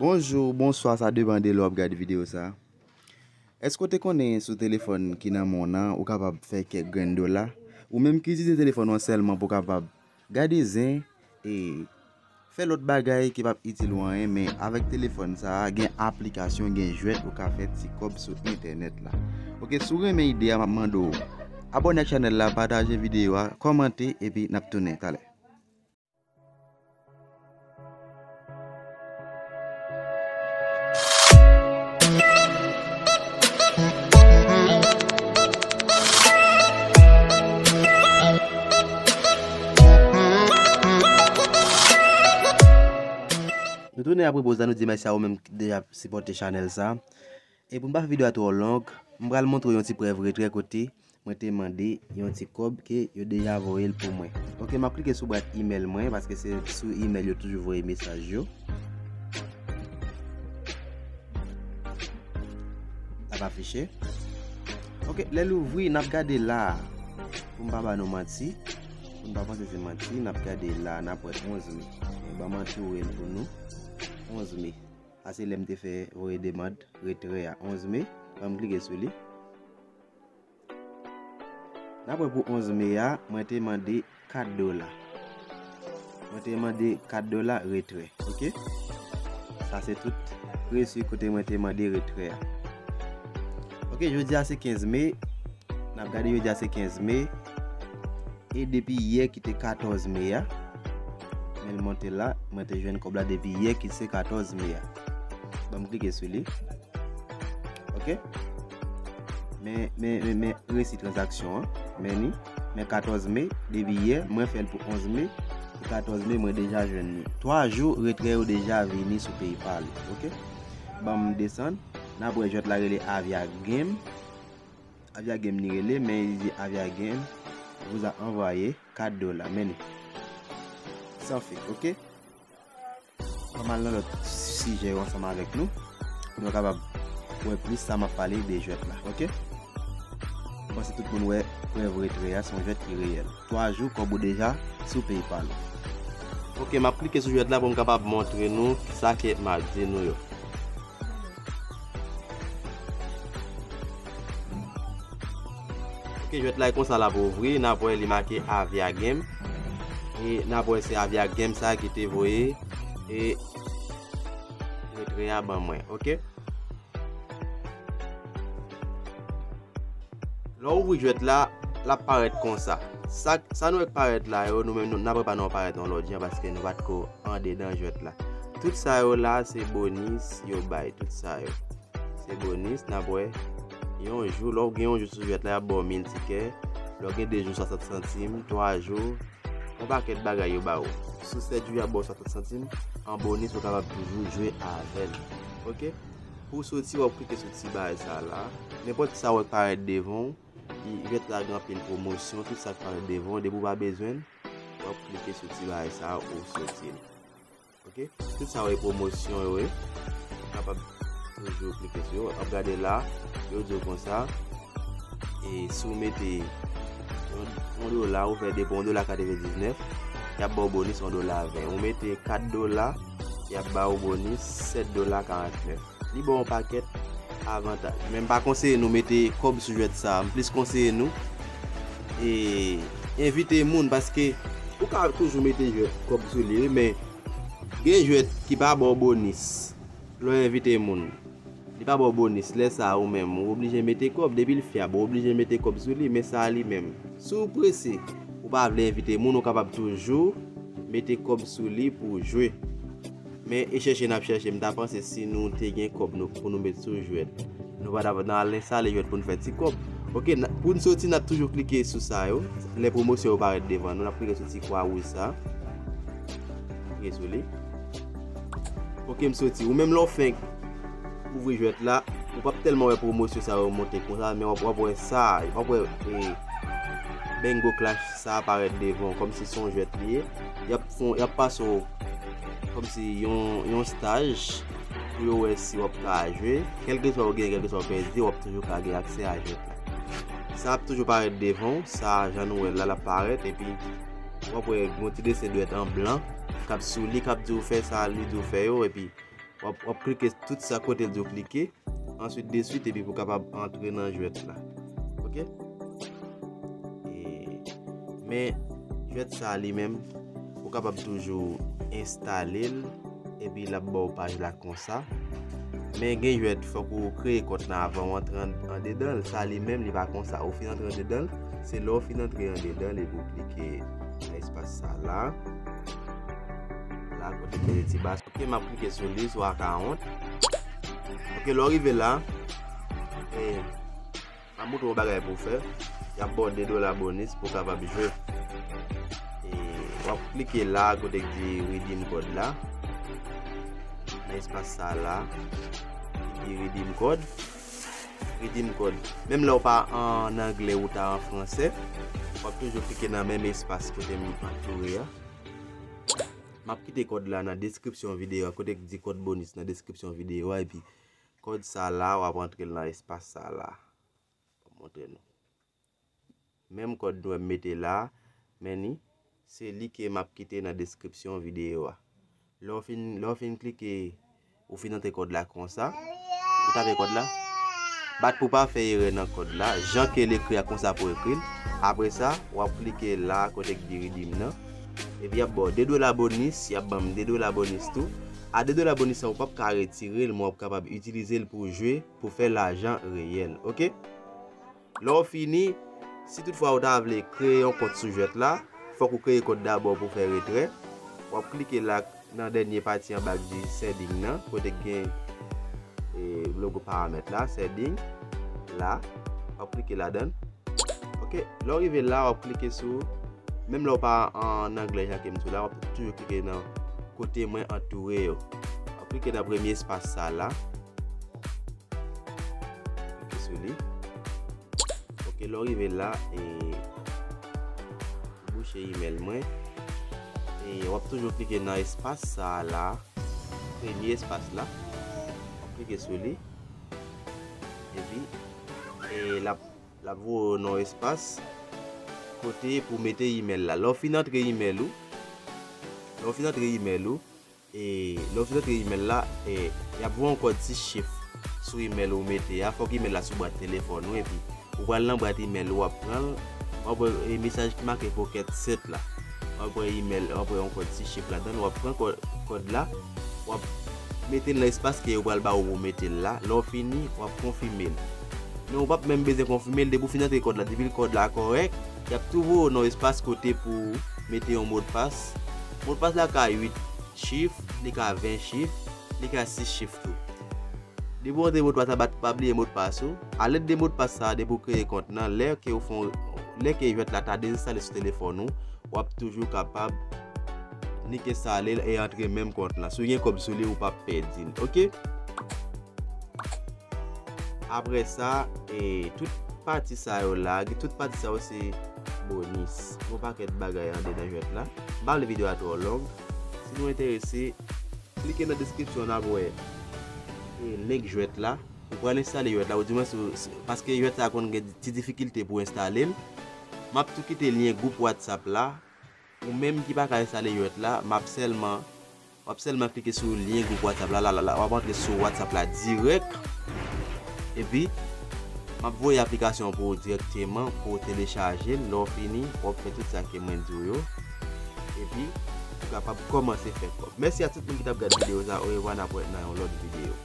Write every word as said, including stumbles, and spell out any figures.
Bonjou, bonswa, sa depann de lè w ap gade videyo sa. Èske w te konnen sou telefòn ki nan men w nan, ou kapab fè kèk grenn dola? Ou menm ki itilize telefòn ou an sèlman pou w kapab gade zen e fè lòt bagay ki p ap itil ou anyen, men avèk telefòn sa a, gen aplikasyon, gen jwèt ou ka fè ti kòb sou entènèt la. Oke, si w renmen ide a, m ap mande w abòne ak chanèl la, pataje videyo a, kòmante, epi n ap tounen talè. Nou tounen apre poz la, nou di mèsi a ou menm ki deja sipòte chanèl sa. E pou m pa fè videyo a twò long, m pral montre w yon ti prèv retrè kote mwen te mande yon ti kòb ke yo deja voye l pou mwen. Oke, m ap klike sou bwat imèl mwen, paske se sou imèl yo toujou voye mesaj yo. L ap afiche. Oke, lè l ouvri, n ap gade la a. Pou m pa ba nou manti, pou n pa panse se manti, n ap gade la a, n ap wè onz me. Men ban m antoure l pou nou. Onz me. Sa se lè m te fè voye demann retrè a, onz me. Ban m klike sou li. N ap wè pou onz me a, mwen te mande kat dola. Mwen te mande kat dola retrè, oke? Sa se tout resi kote mwen te mande retrè a. Oke, jodi a se kenz me. N ap gade jodi a se kenz me. E depi yè ki te katòz me a, men l monte la, mwen te jwenn kòb la depi yè ki se katòz me a. Ban m klike sou li. Oke? Men, men, men, men resi tranzaksyon an. Men ni, men katòz me, depi yè, mwen fè l pou onz me, pou katòz me, mwen deja jwenn li. Twa jou, retrè yo deja vini sou PayPal, oke? Ban m desann, n ap wè jwèt la rele Avia Game. Avia Game li rele, men li di Avia Game vous a envoyé kat dola. Men ni. San fek, oke? Ban m al nan lòt sijè yo ansanm avèk nou. Pou nou kapab wè plis sa m ap pale de jwèt la, oke? Mwen panse tout moun wè prèv retrè a, se yon jwèt ki reyèl. Twa jou, kòb ou deja sou PayPal. Oke, m ap klike sou jwèt la pou m kapab montre nou sa ke m ap di nou yo. Oke, jwèt la e konsa l ap ouvri, n ap wè li make Avia Game. E n ap wè se Avia Game sa ki te voye e retrè a ban mwen, oke? Lè w ouvri jwèt la, l ap parèt konsa. Sa, sa nou wè k parèt la yo, nou menm nou, n ap wè pa nou parèt yon lòt jan paske nou pa t ko andedan jwèt la. Tout sa yo la, se bonis yo bay, tout sa yo. Se bonis, n ap wè. Yon jou, lè w gen yon jou sou jwèt la, y ap ba w mil tikè. Lè w gen de jou, swasant santim, twa jou, yon pakèt bagay yo ba w. Sou sèt jou, y ap ba w swasant santim. An bonis, ou kapab toujou jwe avè l. Oke? Pou w soti, w ap klike sou ti bagay sa la. Nenpòt sa w wè k parèt devan w, jwèt la gen anpil pwomosyon, tout sa k parèt devan w, depi w pa bezwen l, w ap klike sou ti bagay sa a, ou soti l. Oke? Tout sa yo e pwomosyon yo ye. Ou kapab toujou klike sou yo. W ap gade la, yo di w konsa, e si w mete yon, yon dola, ou fè depo yon dola katrevendiznèf, y ap ba w bonis yon dola ven. Ou mete kat dola, y ap ba w bonis sèt dola karantnèf. Li ba w yon pakèt avantaj. Men m pa konseye nou mete kòb sou jwèt sa. M plis konseye nou, e, envite moun, paske ou ka toujou mete jwèt kòb sou li, wi, men gen jwèt ki pa ba w bonis lè w envite moun. Li pa ba w bonis. Lè sa a, ou menm, ou oblije mete kòb. Depi l fyab, ou oblije mete kòb sou li, men sa a li menm. Si w prese, ou pa vle envite moun, ou kapab toujou mete kòb sou li pou w jwe. Men e chèche n ap chèche, m ta panse si nou te gen kòb nou pou nou met sou jwèt, nou pa t ap nan al enstale jwèt pou n fè ti kòb. Oke, n a, pou n soti, n ap toujou klike sou sa yo. Lè pwomosyon yo parèt devan nou, n ap klike sou ti kwa wouj sa. Klike sou li. Oke, m soti. Ou menm lè w fenk ouvri jwèt la, ou p ap tèlman wè pwomosyon sa yo monte konsa, men w ap, w ap wè sa, w ap wè, e, Bingo Clash sa parèt devan w, kòmsi se yon jwèt li ye. Y ap fè w, y ap pase w kòmsi yon, yon staj pou yo wè si w ap ka jwe. Kèlkeswa w genyen, kèlkeswa w pèdi, w ap toujou ka gen aksè a jwèt la. Sa ap toujou parèt devan w, sa jan nou wè l la, l ap parèt, epi w ap wè yon ti desen dwèt an blan k ap sou li, k ap di w fè sa, li di w fè yo, epi W ap, w ap klike tout sa kote l di w klike. Answit, deswit, epi pou w kapab antre nan jwèt la. Oke? E, men, jwèt sa li menm, ou kapab toujou enstale l, epi l ap ba w paj la konsa. Men gen jwèt, fòk ou kreye kont lan avan w antre an, andedan l. Sa li menm, li pa konsa. Ou fin antre andedan l, se lè w fin antre andedan l, epi w klike nan espas sa la. La, kote koze ti bas. Oke, m ap klike sou li, sou akawont. Oke, lè w rive la, e, m ap montre w yon bagay pou w fè. Y ap ba w de dola bonis pou w kapab jwe. E, w ap klike la, kote k di redeem code la. Nan espas sa la, ki di redeem code. Redeem code. Menm lè w pa an anglè ou ta an fransè, w ap toujou klike nan menm espas kote m antoure a. M ap kite kòd la nan deskripsyon videyo a, kote k di kòd bonis nan deskripsyon videyo a, epi kòd sa la, w ap antre l nan espas sa la. M ap montre nou. Menm kòd nou wè m mete la, men ni, se li ke m ap kite nan deskripsyon videyo a. Lè w fin, lè w fin klike, ou fin antre kòd la konsa, ou tape kòd la, bat pou pa fè erè nan kòd la, jan ke l ekri a konsa pou ekri l. Apre sa, w ap klike la kote k di redeem nan. Epi y ap ba w de dola bonis, y ap ban m de dola bonis tou. A de dola bonis sa, ou p ap ka retire l, men w ap kapab itilize l pou jwe, pou fè lajan reyèl. Oke? Lè w fini, si toutfwa ou ta vle kreye yon kont sou jwèt la, fòk ou kreye kont dabò pou fè retrè. W ap klike la nan dènye pati anba k di setting nan, kote k gen, e, logo paramèt la, setting, la. W ap klike ladan l. Oke, lè w rive la, w ap klike sou, menm lè w pa an anglè jan ke m di w la, w ap toujou klike nan kote mwen antoure yo. W ap klike nan premye espas sa la. Klike sou li. Oke, lè w rive la, e, bouche email mwen. E w ap toujou klike nan espas sa la. Premye espas la. W ap klike sou li. Epi, e l ap, l ap voye w nan espas kote pou mete email la. Lè w fin antre email ou, lè w fin antre email ou, e lè w fin antre email la, e y ap voye yon kòd sis chif sou email ou mete a. Fòk email la sou bwat telefòn ou, epi ou pral nan bwat email ou, w ap pran l, w ap wè, e, mesaj ki make pocket set la. W ap wè email, w ap wè yon kòd sis chif ladan l, w ap pran kò-, kòd la, w ap mete l nan espas ke yo pral ba ou pou mete l la. Lè w fini, w ap konfime l. Men ou p ap menm bezwen konfime l, depi w fin antre kòd la, depi kòd la kòrèk, y ap tou voye w nan espas kote pou mete yon modpas. Modpas la ka uit chif, li ka ven chif, li ka sis chif tou. Depi w antre modpas la, bat, pa bliye modpas ou. A lèd de modpas sa, depi w kreye kont nan, lè ke w fon, lè ke jwèt la ta dezenstale sou telefòn ou, w ap toujou kapab nik enstale l e antre menm kont lan. Si w gen kòb sou li, ou p ap pèdi l. Oke? Apre sa, e, tout pati sa yo la, tout pati sa yo se bonis. Gon pakèt bagay andedan jwèt la. M pa vle videyo a twò long. Si nou enterese, klike nan deskripsyon n ap wè, e, link jwèt la. Ou pral enstale jwèt la, ou di mwen sou, sou, paske jwèt la konn gen ti difikilte pou enstale l. M ap tou kite lyen gwoup WhatsApp la. Ou menm ki pa ka enstale jwèt la, m ap sèlman, w ap sèlman klike sou lyen gwoup WhatsApp la, la, la, la, w ap antre sou WhatsApp la dirèk. Epi, m ap voye aplikasyon pou ou dirèkteman, pou w telechaje l. Lè w fini, w ap fè tout sa ke mwen di w yo. Epi, ou kapab kòmanse fè kòb. Mèsi a tout moun ki t ap gade videyo sa. Orevwa, n ap wè nan yon lòt videyo.